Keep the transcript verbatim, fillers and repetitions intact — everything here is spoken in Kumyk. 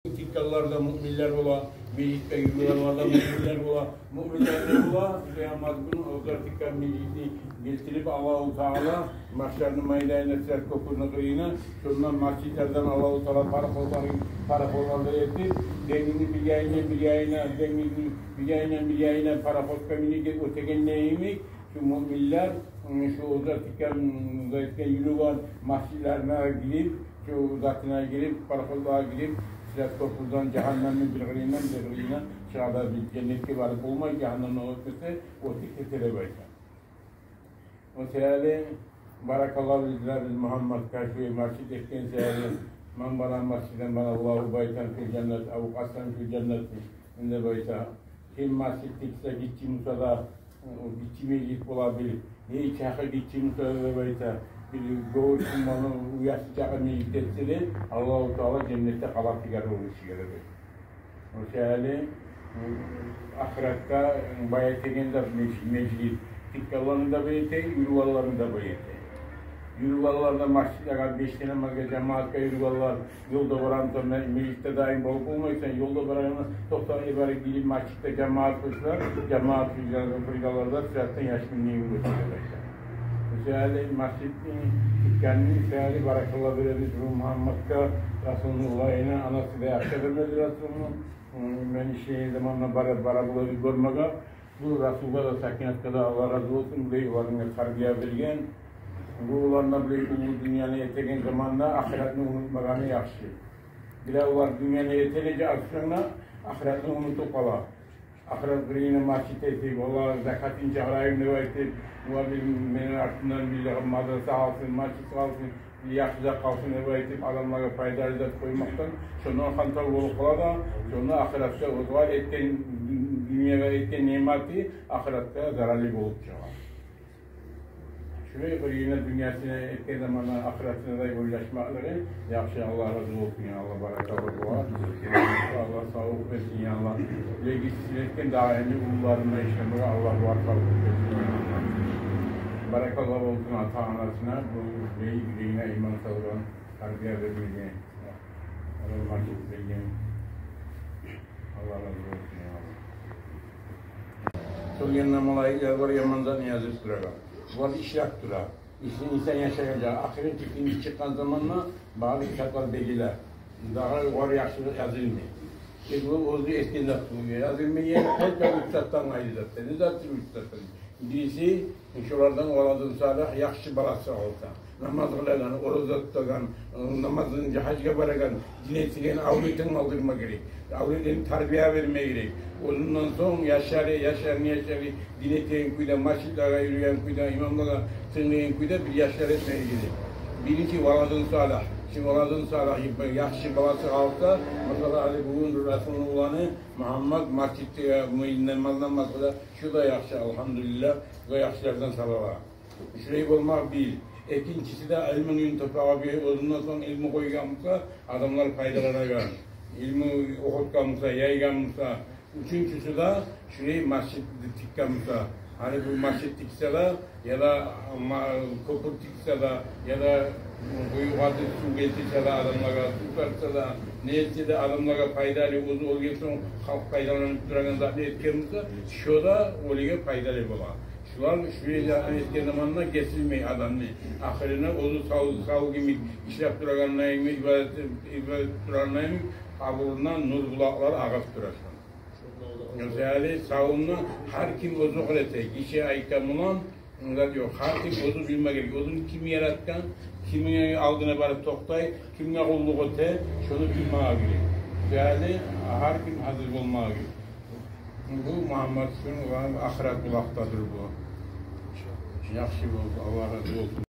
тиккенлер де муъминлер бола, межитге юрюйгенлер де муъминлер бола, муъминлер де бола. Къыямат гюн олар тиккен межитни гелтирип, Аллагьу Таала магьшарны майданына, Сырат кёпюрню къырыйына, шондан межитлерден Аллагьу Таала параходлар, параходлар да этип, денгизни бир янындан бир янына, денгизни бир янындан бир янына параходгъа минип оьтегенде йимик, шу муъминлер, шу олар тиккен, олар тиккен юрюйген межитлерине гирип, шу затына гирип, параходлагъа гирип, Сырат кёпюрден, жагьаннемни бир къырыйындан бир къырыйына чыгъа да, бир женнетге барып болмай, жагьаннемден оьтмесе, оьтюп гете деп айта. О саялы баракалла билдиребиз Мугьаммадгъа, шу межит этген саялы. Ман бана масжидан бана Аллагьу байтан фил жаннат, ав къасран фил жаннат, деп айта. Ким межит тиксе, гиччи буса да, о гиччи межит бола бир, не чакъы гиччи буса да, деп айта, бир гёвюр сумманы уясы чакъы межит этсе де, Аллагьу Таала женнетде къала тигер о ишге, деп айта. О саялы, ахыратда бай этеген де меж-, межит, тиккенлени де бай эте, юрюйгенлени де бай эте. Юрюйгенлер де межитлеге, беш де намазгъа жамаатгъа юрюйгенлер, ёлда барагъанда ме-, межитде даим болуп болмайсан, ёлда барагъанда токътап, эбари гирип межитде жамаат къылса, жамаат къылгъанлар да Сыратдан яшминни гётере деп айта. О саялы межитни тиккенни саялы баракалла беребиз бу Мугьаммадгъа, Расулну уланына, анасы да яхшы гёрмеди Расулну. Мен ишлеген заманда бара, бара булай гёрмеге. Бу Расулгъа да, Сакинатгъа да Аллагь рази болсун, булай уланына тарбия берген. Бу уланына булай уллу дюньяны этеген заманда ахыратны унутмагъаны яхшы. Биревлер дюньяны эте де, акъчаны, ахыратны унутуп къала. Ахырат биревню межит этип, олар закатын чыгъарайым деп айтып, олар бир мени артымдан бир мадраса къалсын, межит къалсын, бир яхшы зат къалсын деп айтып, адамлагъа пайдалы зат къоймакъдан, шондан хантав болуп къала да, шонда ахыратда олар этген, дю-, дюньяда этген ниъматы ахыратда зараллы болуп чыгъа. Шулай бир йимик дюньясына этген заманда ахыратына да ойлашмакълыгъы яхшы. Аллагь рази болсун, я Аллагь, баракалла бугъар. Аллагь савлукъ берсин, я Аллагь. Бизге сиз этген дагъы энни уллуларына ишлемеге Аллагь бугъар савлукъ берсин, я Аллагь. Баракалла болсун ата-анасына, бу бизге юрегине иман салгъан, тарбия бермеге. Аллагь межит берген. Аллагь рази болсун, я Аллагь. Сол янда малайиклер бар, яман затны язып турагъан. Булар ишлеп тура. Иш-, инсан яшагъан чакъы, ахырынчы гюн чыкъгъан заманда бары китаплар бегиле. Дагъы огъар яхшылыкъ язылмай. Тек бу оьзю этген зат булан язылмай, только уьч затдан къайры зат. Не зат уьч зат? Бириси, шолардан валадун салигь, яхшы баласы къалса, намаз къылагъан, ораза тутагъан, намазын, гьажгъа барагъан, дин этеген, авлетин къалдырма герек. Авлетин тарбия берме герек. Оьзюнден сонг яшлары, яшларыны яшлары дин этеген кюйде, межитлеге юрюйген кюйде, имамлагъа тынглагъан кюйде бир яшлар этме герек. Биринчи валадун салигь. Шо валадун салигь, яхшы баласы къалса, масала, гьали бугюн Расулну уланы Мугьаммат межитде, э, намаздан масала, шо да яхшы, алгьамдулиллагь, бу да яхшылардан санала. Шулай болмакъ бир. Экинчиси де, илмуну топурагъа бир, оьзюнден сонг илму къойгъан буса, адамлар пайдаланагъан, илму охутгъан буса, яйгъан буса. Уьчюнчюсю де, шулай межит тикген буса, гьали бу межит тиксе де, яда ма-, кёпюр тиксе де, яда къуюгъа да сув гелтирсе де, адамлагъа сув тартса да, не этсе де, адамлагъа пайдалы, оьзю оьлген сонг халкъ пайдаланып турагъан затны этген буса, шо да оьлюге пайдалы бола. Шулар, шулай этген заманда гесилмей адамны. Ахырына оьзю сав, сав йимик, ишлеп турагъанда йимик, ибадат, ибадат турагъанда йимик, къабурундан нур булакълар агъып тура. Масала, савунда гьар ким оьзю къырата, гиши айтгъан булан, зат ёкъ. Гьар ким оьзю билме герек. Оьзюн ким яратгъан, кимни алдына барып токътай, кимге къуллукъ эте, шону билме герек. Масала, гьар ким гьазир болма герек. Бу Мугьаммат учун улан ахырат булакъдыр бу. Яхшы болду, Аллагь рази болсун.